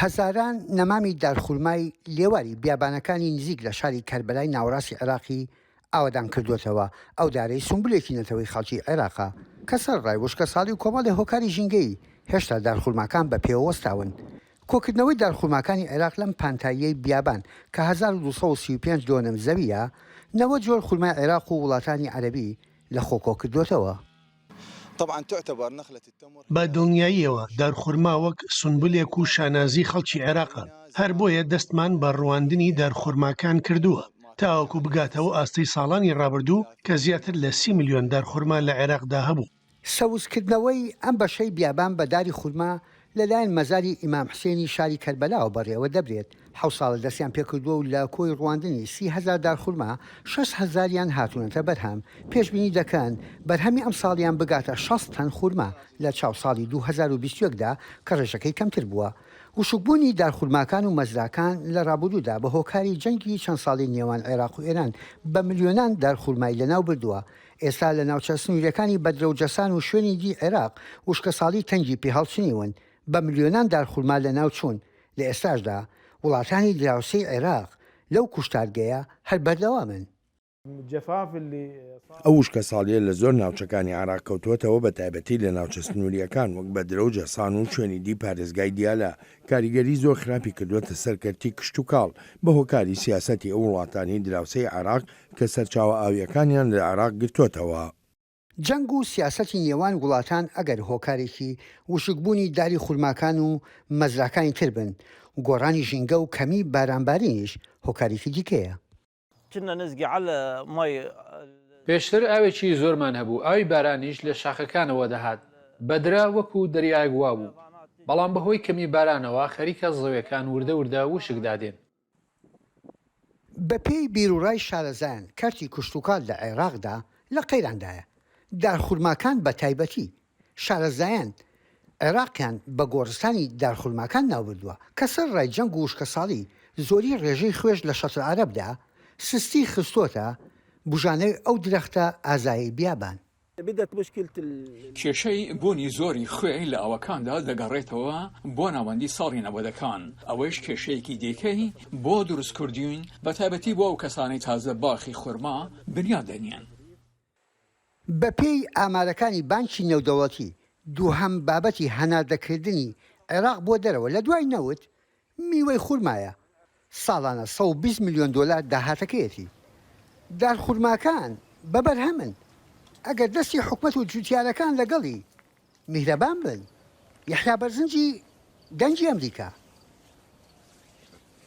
هەزاران نەمامی دارخورمای لێواری بیابانەکانی نزیک لە شاری کەربەلای ناوەڕاستی عێراقی ئاوەدان کردووەتەوە، ئەو دارەی سومبولێکی نەتەوەی خەڵکی عێراقە، کە سەرەڕای وشکەساڵی و کۆمەڵێ هۆکاری ژینگەیی، هێشتا دارخورماکان بە پێوە وەستاون. کۆکردنەوەی دارخورماکانی عێراق لەم پانتاییەی بیابان کە 1235 دۆنم زەوییە، 90 جۆر خورمای عێراق و وڵاتانی عەرەبی لە خۆ کۆکردۆتەوە. بە دڵنیاییەوە دارخورما وەک سونبولێک و شانازی خەڵکی عێراقە، هەر بۆیە دەستمان بە ڕواندنی دارخورماکان کردووە تاوەکو بگاتە ئەو ئاستەی ساڵانی ڕابردوو کە زیاتر لە 30 ملیۆن دارخورما لە عێراقدا هەبوو. سەوزکردنەوەی ئەم بەشەی بیابان بە داری خورما لەلایەن مەزاری ئیمام حسێنی شاری کەربەلاوە بەڕێوە دەبرێت، حەوت ساڵە دەستیان پێکردووە و لە کۆی ڕواندنی 30 هەزار دارخورما شەست هەزاریان هاتوونەتە بەرهەم، پێشبینی دەکەن بەرهەمی ئەمساڵیان بگاتە 60 تەن خورما لە چاو ساڵی 2021 دا کە ڕێژەکەی کەمتر بووە. وشکبوونی دارخورماکان و مەزراکان لە ڕابوردوودا بە هۆکاری جەنگی چەند ساڵەی نێوان عێراق و ئێران بە ملیۆنان دارخورمای لەناوبردووە، ئێستا لە ناوچە سنوورییەکانی بەدرە و جەسان و شوێنی دی عێراق وشکەساڵی تەنگی پێهەڵچنیون، بە ملیۆنان دارخورما لەناوچوون، لە ئێستاشدا وڵاتانی دراوسێی عێراق لەو کوشتارگەیە هەر بەردەوامن. ئەو وشکەساڵییە لە زۆر ناوچەکانی عێراق کەوتووەتەوە بە تایبەتی لە ناوچە سنوورییەکان وەک بەدرە و جەسان و شوێنی دی پارێزگای دیالە، کاریگەری زۆر خراپی کردووەتە سەر کەرتی کشتوکاڵ بە هۆکاری سیاسەتی ئەو وڵاتانەی دراوسێی عێراق کە سەرچاوە ئاوییەکانیان لە عێراق گرتۆتەوە. جەنگ و سیاسەتی نێوان وڵاتان ئەگەر هۆکارێکی وشکبوونی داری خورماکان و مەزراکانی تر بن، گۆڕانی ژینگە و کەمی بارانبارینیش هۆکارێکی دیکەیە. پێشتر ئاوێکی زۆرمان هەبوو، ئاوی بارانیش لە شاخەکانەوە دەهات، بەدرە وەکو دەریایەک وابوو، بەڵام بەهۆی کەمی بارانەوە خەریکە زەویەکان وردە وردە وشک دادێن. بەپێی بیروڕای شارەزایان کەرتی کشتوکاڵ لە عێراقدا لە قەیراندایە، دارخورماکان بە تایبەتی، شارەزایان عێراقیان بە گۆڕستانی دارخورماکان ناوبردووە، کە سەرەڕای جەنگ و وشکەساڵی، زۆری ڕێژەی خوێش لە شەتلعەرەبدا، سستی خستۆتە بوژانەوەی ئەو درەختە ئازایەی بیابان. کێشەی بوونی زۆری خوێ لە ئاوەکاندا دەگەڕێتەوە بۆ ناوەندی ساڵی نەوەدەکان، ئەوەیش کێشەیەکی دیکەی بۆ دروستکردووین، بەتایبەتی بۆ ئەو کەسانەی تازە باخی خورما بنیات دەنێن. بەپێی ئامارەکانی بانکی نێودەوڵەتی، دووهەم بابەتی هەناردەکردنی عێراق بۆ دەرەوە لە دوای نەوت، میوەی خورمایە، ساڵانە 120 ملیۆن دۆلار داهاتەکەیەتی. دارخورماکان بە بەرهەمن، ئەگەر دەستی حکومەت و جوتیارەکان لەگەڵی میهرەبان بن. یەحیا بەرزنجی، دەنگی ئەمریکا.